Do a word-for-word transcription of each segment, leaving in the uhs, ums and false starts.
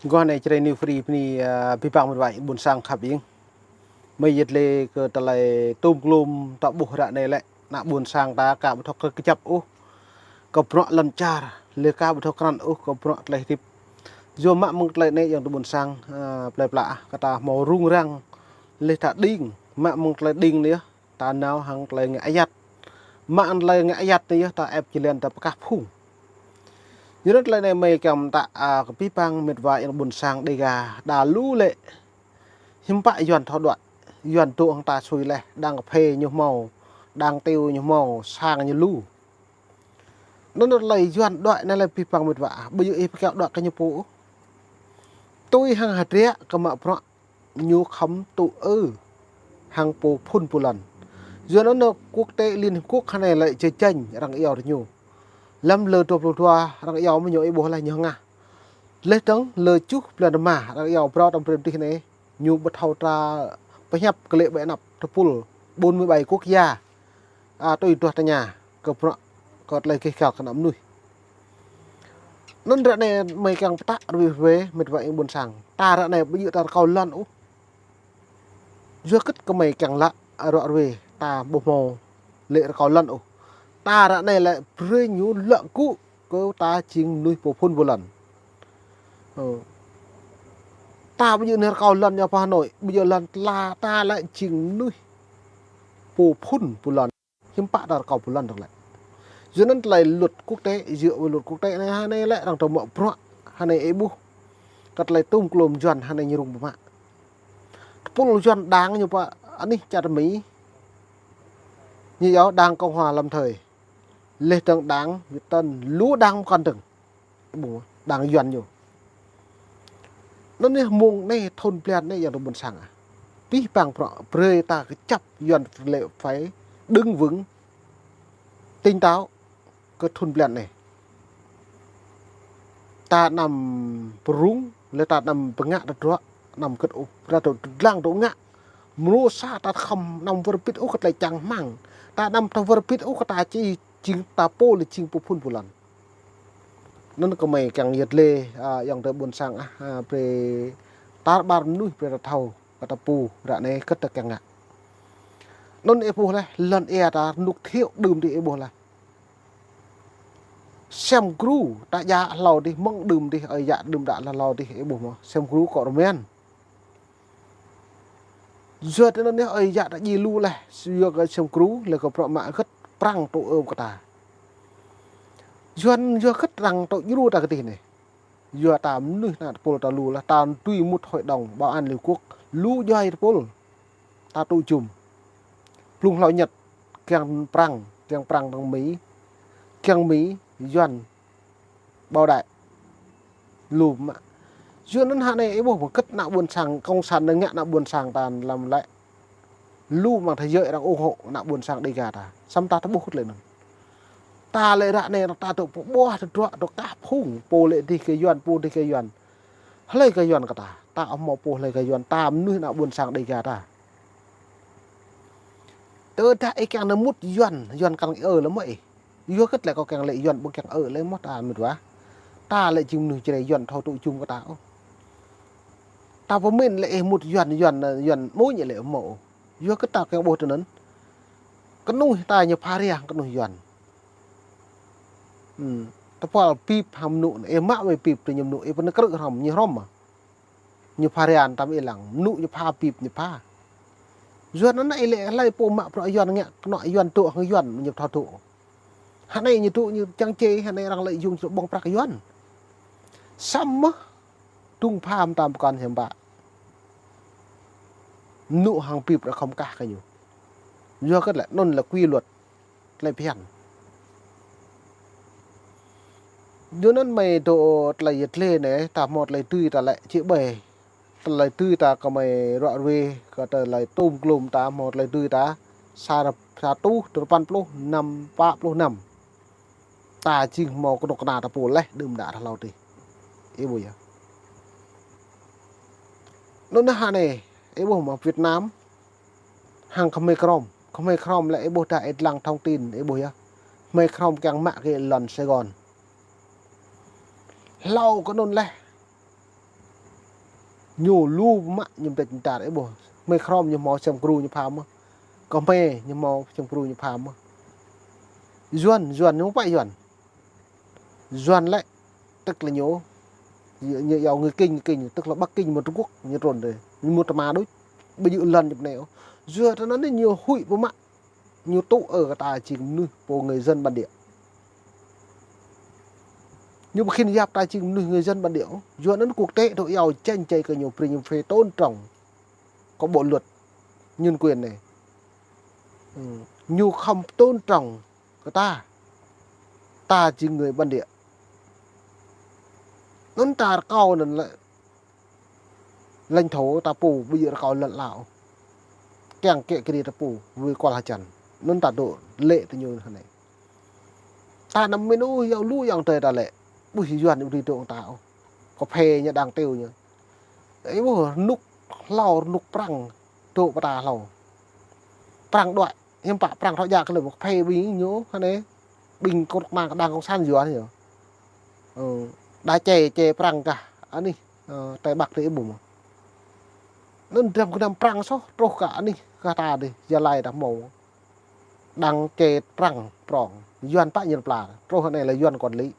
Gua anai Jrai New Free bơni, ơ, abih bang mĕt wa ƀôn sang khăp ing. Mơi yet lĕ kơ tơlơi tôm klôm ta ƀuh ră anai lĕ, ană ƀôn sang ta ka ƀu thâo kơ kơjăp ôh kơ bruă lŏn čar, lĕ ka ƀu thâo krăn ôh kơ bruă tơlơi hơdip. Yua mă mơ̆ng tơlơi anai yơh tơ ƀôn sang, ơ, plơi pla ah, kơ ta hmâo rŭng răng, lĕ ta đing, mă mơ̆ng tơlơi đing anai yơh ta nao hăng tơlơi ngă ayăt. Mă hăng tơlơi ngă ayăt anai yơh ta ĕp jơlan ta pơkah phung. Yua anŭn tơlơi anai mơi kiăng mơtă, ơ, kơ abih bang mĕt wa ƀôn sang Dêga đa lu lĕ. Hiư̆m pă Yuan thâo đuaĭ, Yuan dŏ hăng ta sui laih, đang kơphê ñu hmâo, đang tiu ñu hmâo, sang ñu lu. Anŭn tơlơi Yuan đuaĭ anai lĕ abih bang mĕt wa, ƀu djơ̆ ih pơkiaŏ đuaĭ kơ ñu pô ôh. Tui hăng hơdră kơ mă bruă ñu khŏm tŭ ư hăng pô phŭn pô lŏn. Yua anŭn quốc tế Liên Hiệp Quốc hơnai lĕ jơjanh arăng iâu ñu. Lăm lơ dua pluh dua arăng iâu mơ̆ ñu ih ƀuh laih ñu hơngah. Leh dơ̆ng lơ čuh blan rơma arăng iâu phrâo tơm brơi mơdih anai. Ñu ƀu thâo ta pơhiăp kơ lĕ ƀơi anăp tơpul bốn mươi bảy quốc gia. A, tui duah tơña kơ bruă kơ tơlơi gêh gal kơ ană mơnuih. Anŭn ră anai mơi kiăng pơtă rơwe rơwe mĕt wa ƀôn sang. Ta ră anai ƀu djơ̆ ta rơkâo lŏn ôh. Yua hơgĕt kơ mơi kiăng lăi ră rơwe ta ƀu hmâo lĕ rơkâo lŏn ôh. Ta ră anai lĕ brơi ñu lăi gŭ kơ ta jing mơnuih pô phŭn pô lŏn. Ơ. Ta ƀu djơ̆ nao rơkâo lŏn ñu pơ Hà Nội, ƀu djơ̆ lŏn tla ta lĕ jing mơnuih pô phŭn pô lŏn. Hiư̆m pă ta rơkâo pô lŏn dơ̆ng lĕ. Yua anŭn tơlơi luật quốc tế, djơ̆ ƀơi luật quốc tế anai hơnai lĕ arăng tơmă bruă, hơnai ih ƀuh. Kơ tơlơi tôm klôm Yuan hơnai ñu rŭng pơmă. Tơpul Yuan đang ñu pơ anih čar Mi. Ñu iâu đang Cộng hòa lâm thời. Leh dơ̆ng đang Việt Tân, lu đang mơkăn dơ̆ng. Ƀu, đang Yuan ñu. Anŭn yơh mơ̆ng anai thun blan anai yơh tơ ƀôn sang ah. Abih bang bruă brơi ta kơjăp Yuan lĕ phải đứng vững, tỉnh táo kơ thun blan anai. Ta anăm pơrŭng, lĕ ta anăm pơngă tơdruă, anăm kơt ôh, ta tŭ lăng tŭ ngă. Mrô sa ta khŏm anăm wơr bĭt ôh kơ tơlơi čang rơmang. Ta anăm ta wơr bĭt ôh kơ ta či jing ta pô lĕ jing pô phŭn pô lŏn. Anŭn kơ mơi kiăng yet lĕ, a, yơh tơ ƀôn sang ah, a, brơi tar ƀar mơnuih brơi ta thâo, kơ ta pô, ră anai hơgĕt ta kiăng ngă. Anŭn ih ƀuh laih, lŏn ia ta rơnŭk thiŏk đưm dih ih ƀuh laih. Sem gru, ta djă hlâo dih, mơ̆ng đưm dih, ơi yă đưm đă hlâo dih, ih ƀuh mơ̆, sem gru kŏ rơmen. Yua tơ anŭn yơh ơi yă ta djai lu laih, yua kơ sem gru, lĕ kơ bruă mă hơgĕt prăng tŭ ư kơ ta. Yua anŭn yua hơgĕt arăng tŭ djru ta kơdih anai. Yua ta mơnuih ană tơpul ta lu laih, ta tui mŭt hội đồng bảo an Liên Hợp Quốc, lu djuai tơpul. Ta tŭ jum. Blung hlâo Nhật, kiăng prăng, kiăng prăng dơ̆ng Mi, kiăng Mi, Yuan, Bảo Đại. Lu mă. Yua anŭn hơnai ih ƀuh hơgĕt ană ƀôn sang, cộng sản anai ngă ană ƀôn sang ta lăm lĕ. Lu mơ̆ng thế giới arăng ủng hộ ană ƀôn sang Dêga ta. Samơ̆ ta tơƀuh lĕ anŭn. Ta lĕ ră anai ta tŭ pơƀuah tơdruă tŭ kah phung, pô lĕ dih kơ Yuan, pô dih kơ Yuan. Hlơi kơ Yuan kơ ta, ta ƀu hmâo pô hlơi kơ Yuan, ta mơnuih ană ƀôn sang Dêga ta. Tơdah ih kiăng nao mŭt Yuan, Yuan kăn ơ lĕ mơ̆ ih. Yua hơgĕt lĕ kâo kiăng lĕ Yuan ƀu kiăng ơ lĕ mơ̆ ta mĕt wa. Ta lĕ jing mơnuih Jrai Yuan thâo tŭ jum kơ ta ôh. Ta pơmĭn lĕ ih mŭt Yuan, Yuan, Yuan mơ̆ ñu lĕ hmâo ôh. Yua hơgĕt ta kiăng ƀuh tui anŭn. Kơnuih ta ñu pha rai kơnuih Yuan. Hmm. Tơpul bip hăng mơnŭ, ih mă wai bip tơ ñu mơnŭ, ih pơnơ̆ krư̆ hrŏm, ñu hrŏm mơ̆. Ñu pha rai tam ih lăng, mơnŭ ñu pha bip ñu pha. Yuan anai lĕ hlơi pô mă bruă Yuan ngă kơnuk Yuan dŏ hăng Yuan ñu thâo dŏ. Hơnai ñu dŏ ñu čang čê, hơnai arăng lĕ yŭng čơƀong prăk Yuan. Samơ̆ dŭng pham tam pơkŏn hiam bă. Mơnŭ hăng bip ră khŏm kah kơ ñu. Yua hơgĕt lĕ, anŭn lĕ quy luật. Tơlơi phiăn. Yua anŭn mơi dŏ tơlơi yet lĕ anai, ta hmâo tơlơi tui ta lĕ či ƀai. Tơlơi tui ta kơ mơi ră ruai, kơ tơlơi tôm klôm ta hmâo tơlơi tui ta. Sa, sa rơtuh, dua păn pluh, năm, pă pluh năm. Ta jing hmâo kơnuk kơna ta pô laih, đưm đă hlâo dih. Ih ƀuh yơh. Anŭn hơnai, ih ƀuh mơ̆ Việt Nam, hăng Khmer Krom. Khmer Krom lĕ ih ƀuh dah ih lăng thông tin, ih ƀuh yơh. Khmer Krom kiăng mă kơ lŏn Sài Gòn. Hlâo kơ anŭn laih. Ñu lu mă ñu mdĕč mdar ih ƀuh. Hmei Krôm ñu hmâo Siem Gru ñu pham mơh. Khmer ñu hmâo Siem Gru ñu pham mơh. Yuan, Yuan ñu pă Yuan. Yuan lĕ, tức là ñu, ñu, ñu yua người Kinh, người Kinh, tức là Bắc Kinh mơ̆ng Trung Quốc, ñu trŭn dih. Ñu mơ̆ng tơma đôč. Ƀu djơ̆ lŏn ñu pơ anai ôh. Yua tơ anŭn ñu huĭ pơmă. Ñu tŭ ư kơ ta jing mơnuih pô người dân bản địa. Ñu ƀu khĭn yap ta jing mơnuih người dân bản địa ôh. Yua anŭn quốc tế dŏ yua tranh chấp kơ ñu, brơi ñu phải tôn trọng kơ bộ luật nhân quyền anai. Ừ. Ñu khŏm tôn trọng kơ ta. Ta jing người bản địa. Anŭn ta rơkâo anŭn lĕ lãnh thổ ta pô, ƀu djơ̆ rơkâo lŏn ala ôh. Kiăng kĕ kơđi ta pô, wơ̆t kual hơjăn. Anŭn ta dŏ lĕ tơ ñu hơnai. Ta anăm mĭn ôh, yua lu ayŏng adơi ta lĕ. Ƀuh Yuan ƀu dưi dŏ ta ôh. Kơ phê ñu đang tiêu ñu. Ih ƀuh rơnŭk hlâo, rơnŭk prăng dŏ pơ ta hlâo. Prăng đuaĭ. Hiư̆m pă prăng thâo djă kơ lĕ ƀu kơ phê ƀing ñu hơnai. Ƀing kơnuk kơna đang cộng sản Yuan ñu. Ơ, đa čê, čê prăng kah anih, ơ, Tây Bắc dih ih ƀuh mơ̆. Anŭn dram gơnam prăng soh truh kơ anih kơ ta dih, Gia Lai ta hmâo. Đang čê prăng prong, Yuan pă ñu pla, truh anai lĕ Yuan quản lý.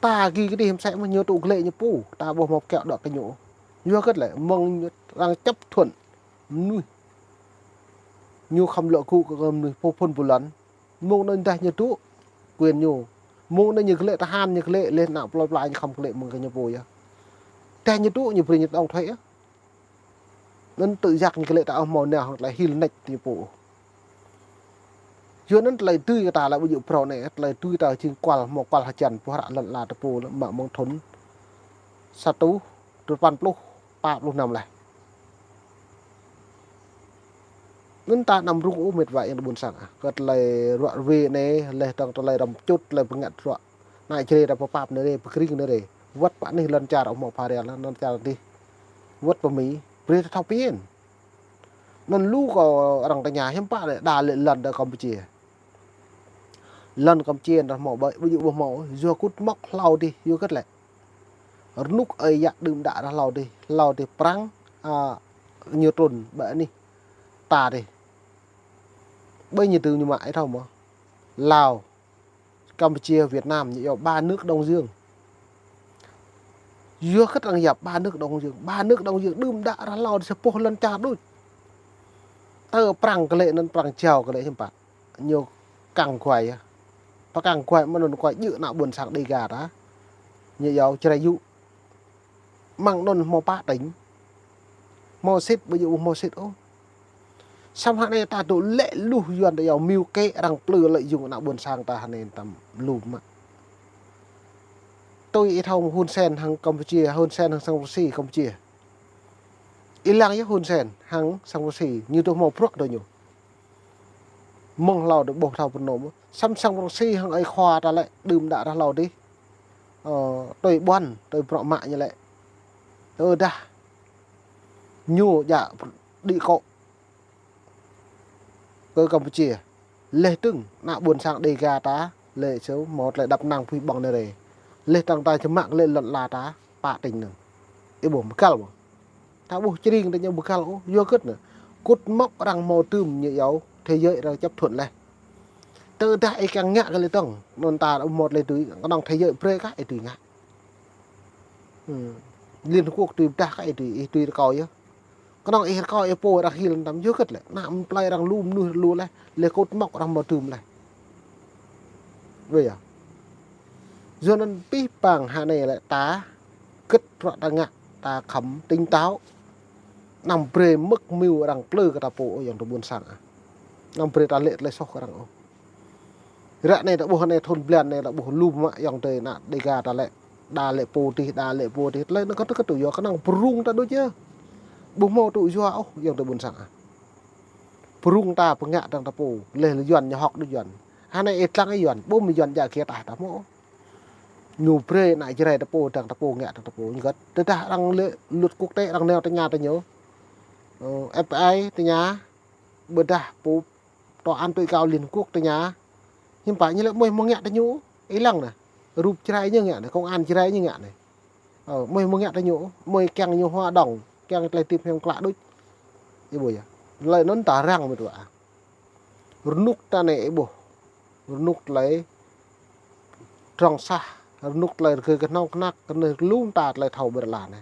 Ta gih kơđi hơmsĕ mơ̆ ñu tŭ glĕ ñu pô, ta ƀuh hmâo pơkĕ đuaĭ kơ ñu. Yua hơget lĕ, mơ̆ng arăng chấp thuận mơnuih. Ñu khŏm lŏ gŭ kơ mơnuih pô phŭn pô lăn. Mơ̆ng anŭn dah ñu tŭ quyền ñu. Mơ̆ng anŭn ñu glĕ tơhan, ñu glĕ leh ană plơi pla ñu khŏm glĕ mơ̆ng kơ ñu pô yơh. Dah ñu tŭ ñu brơi ñu đóng thuế yơh. Anŭn tự do ñu glĕ ta ƀu hmâo nao hăng tơlơi hil nač ñu pô. Yua anŭn tơlơi dưi kơ ta lĕ ƀu djơ̆ phrâo anai, tơlơi dưi ta jing kual, hmâo kual hơjăn, pơhră lŏn ala ta pô lĕ mă mơ̆ng thŭn sa rơtuh dua păn pluh, pă pluh năm laih. Anŭn ta anăm rŭng ôh mĕt wa ayŏng adơi ƀuôn sang ah. Kơ tơlơi ruă rơwe anai, leh dơ̆ng tơlơi răm čut, tơlơi bơngăt ruă. Ană Jrai ta pơpap anai rê, pơkring anai rê. Wơ̆t pơ anih lŏn čar ƀu hmâo phara lĕ, lŏn čar dih. Wơ̆t pơ Mi, brơi ta thâo phiăn. Anŭn lu kơ arăng tơña hiư̆m pă lĕ, đa lĕ lŏn đa Campuchia. Lŏn Campuchia ta hmâo ƀơi, ƀu djơ̆ ƀu hmâo, yua kŭt mŏk hlâo dih, yua hơget lĕ. Rơnŭk ơi yă đưm đă ră hlâo dih, hlâo dih prăng, a, ñu trŭn ƀơi anih ta dih. Ƀơi ñu tŭ ñu mă ih thâo mơ̆. Lào, Campuchia, Việt Nam, ñu yua ba nước Đông Dương. Yua hơget arăng yap ba nước Đông Dương, ba nước Đông Dương đưm đă ră hlâo dih sa boh lŏn čar đôč. Tơ prăng kơ lĕ anŭn prăng jao kơ lĕ hiư̆m pă. Ñu kăng guai yơh. Pơkăng guai mơ̆n anŭn guai djơ̆ ană ƀuôn sang Đêga ta. Ñu yua Jrai yŭ. Mơ̆ng anŭn hmâo pă tỉnh. Hmâo sĭt, ƀu djơ̆ ƀu hmâo sĭt ôh. Samơ̆ hơnai ta dŏ lĕ lu Yuan ta yua mưu kế arăng plư lợi dụng ană ƀuôn sang ta hơnai tam lu mă. Tui ih thâo Hun Sen hăng Campuchia, Hun Sen hăng sang Russia Campuchia. Ih lăng yơh Hun Sen hăng sang Russia, ñu dŏ hmâo bruă dŏ ñu. Mơ̆ng hlâo dih ƀuh thâo pơnôm. Samơ̆ sang Russia hăng ơi khua ta lĕ đưm đă ră hlâo dih. Ơ, tui ƀuăn, tui bruă mă ñu lĕ. Tơdah ñu djă đĭ kŏ kơ Campuchia. Leh dơ̆ng, ană ƀuôn sang Đêga ta, lĕ sơ, hmâo tơlơi đăp năng pui ƀơ̆ng anai rê. Leh dơ̆ng ta čơmă kơ lĕ lŏn ala ta, pă tỉnh anŭn. Ih ƀuh, bơgăl ƀuh. Ta ƀuh čring ta ñu bơgăl ôh, yua hơget anŭn. Kŭt mŏk arăng hmâo tơm ñu yua, thế giới arăng chấp thuận leh. Tơdah ih kiăng ngă kơ lĕ dơ̆ng, anŭn ta ƀu hmâo tơlơi dưi, kơnơ̆ng thế giới brơi kah ih dưi ngă. Hmm. Liên Hợp Quốc dưi pơdah kah ih dưi, ih dưi rơkâo yơh. Kơnơ̆ng ih rơkâo ih pô arăng hil tam yua hơget lĕ. Ană plơi arăng lu mơnuih lu leh, leh kŭt mŏk arăng hmâo tơm leh. Ƀơi yơh. Yua anŭn pih pang hơnai lĕ ta, gĭt bruă ta ngă, ta khŏm tỉnh táo. Anăm brơi mơ̆k mưu arăng plư kơ ta pô ôh ayŏng adơi ƀuôn sang ah. Anăm brơi ta lĕ tơlơi soh kơ arăng ôh. Ră anai ta ƀuh anai thŭn blan anai ta ƀuh lu mă ayŏng adơi ană Đêga ta lĕ. Đa lĕ pô dih, đa lĕ pô dih. Tơlơi anŭn kơt kơt tŭ yua kơnơ̆ng pơrŭng ta đôč yơh. Ƀu hmâo tŭ yua ôh ayŏng adơi ƀuôn sang ah. Pơrŭng ta pơngă dơ̆ng ta pô. Leh lĕ Yuan ñu hŏk đôč Yuan. Hơnai ih lăng ih Yuan. Ƀu mơ̆ Yuan djă kiăng ta ta hmâo. Ñu brơi ană Jrai ta pô dơ̆ng ta pô ngă dơ̆ng ta pô. Ñu gĭt. Tơdah arăng lĕ luật quốc tế arăng nao tơña ta ñu. Ơ, ép bi ai tơña. Ƀôdah pô tòa án tối cao Liên Hợp Quốc tơña. Hiư̆m pă ñu lĕ mơ̆ hmâo ngă ta ñu. Ih lăng anai. Rup Jrai ñu ngă anai. Công an Jrai ñu ngă anai. Ơ, mơi mơ̆ ngă tơ ñu, mơi kiăng ñu hoa đŏng, kiăng tơlơi tĭp hiam klă đôč. Ih ƀuh yơh. Tơlơi anŭn ta răng mơ̆ tơwa. Rơnŭk ta anai ih ƀuh. Rơnŭk tơlơi trong sah, rơnŭk tơlơi rơgơi kơhnâo kơnăk, kơnơ̆ng lŏm ta tơlơi thâo ƀơi rơla anai.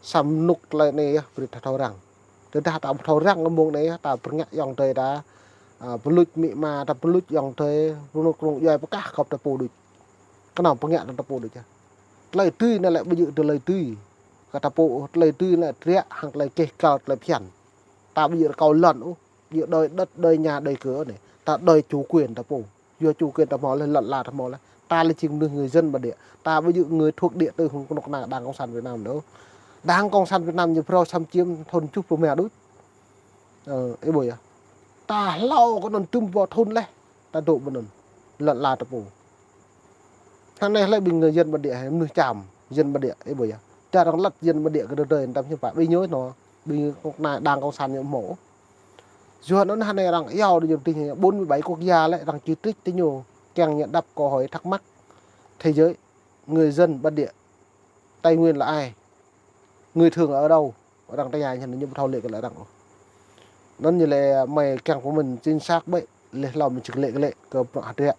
Samơ̆ rơnŭk tơlơi anai yơh, brơi ta thâo răng. Tơdah ta ƀu thâo răng kơ mông anai yơh, ta pơrơngiă ayŏng adơi ta, a, pơluč amĭ ama, ta pơluč ayŏng adơi, rơnŭk rơnŭk djuai pơkah kơ ta pô đôč. Kơnơ̆ng pơrơngiă ta pô đôč yơh. Tơlơi tui anai lĕ ƀu djơ̆ tơlơi tui kơ ta pô, tơlơi tui anai lĕ triă hăng tơlơi keh kăl tơlơi phiăn. Ta ƀu djơ̆ rơkâo lŏn ôh, ƀu djơ̆ đòi đất, đòi nhà, đòi cửa anai. Ta đòi chủ quyền ta pô. Yua chủ quyền ta hmâo laih, lŏn ala ta hmâo laih. Ta lĕ jing mơnuih người dân bản địa. Ta ƀu djơ̆ người thuộc địa từ hăng kơnuk kơna Đảng Cộng sản Việt Nam đâu. Đảng Cộng sản Việt Nam ñu phrâo xâm chiếm thôn čuh pơmia đôč. Ơ, ih ƀuh yơh. Ta hlâo kơ anŭn tơm pô thôn laih. Ta dŏ ƀơi anŭn. Lŏn ala ta pô. Hăng anai lĕ ƀing người dân bản địa, mơnuih čăm, dân bản địa, ih ƀuh yơh. Čar arăng lăt dân bản địa kơ đơđơi, tăm hiư̆m pă, ƀing ñu anŭn, ƀing kơnuk kơna Đảng Cộng sản ñu hmâo. Yua anŭn hăng anai arăng iâu đôč ñu tih, bốn mươi bảy quốc gia lĕ, arăng chỉ trích tơ ñu, kiăng ñu đáp câu hỏi thắc mắc thế giới, người dân bản địa, Tây Nguyên là ai? Người thường ở đâu? Arăng tơña ñu, ñu ƀu thâo lĕ kơ lĕ arăng ôh. Anŭn ñu lĕ mơi kiăng pơmĭn chính xác ƀơi, laih hlâo mơi čih lĕ kơ lĕ kơ prŏng hơdră.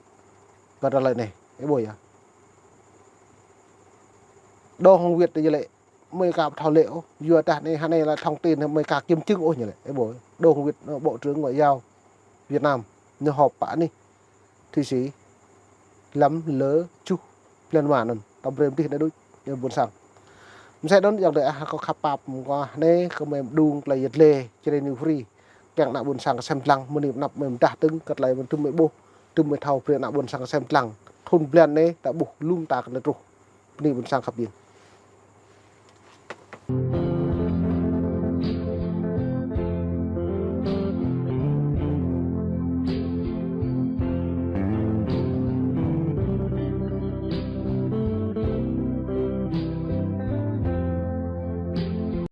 Kơ tơlơi anai, ih ƀuh yơh. Đỗ Hồng Việt ñu lĕ, mơi ka ƀu thâo lĕ ôh, yua dah anai, hăng anai là thông tin mơi ka kiểm chứng ôh ñu lĕ, ih ƀuh. Đỗ Hồng Việt, ơ, Bộ trưởng Ngoại giao Việt Nam, ñu họp pă anih. Thụy Sĩ, lăm lơ čuh blan wa anŭn, ta brơi mơdih anai đôč, ñu ƀôn sang. Mơsĕ anŭn ayŏng adơi ah, kâo khăp pap mơguah anai, kơ mơi mơđung tơlơi yet lĕ, Jrai New Free, kiăng ană ƀôn sang kơsem lăng, mơ̆ng anai pơ anăp mơi mơdah tơ̆ng, kơ tơlơi mơ̆n tơm mơi ƀuh, tơm mơi thâo, brơi ană ƀôn sang kơsem lăng. Thun blan anai, ta ƀuh lŏm ta kơ tơlơi truh. Bơni ƀôn sang khăp yơh.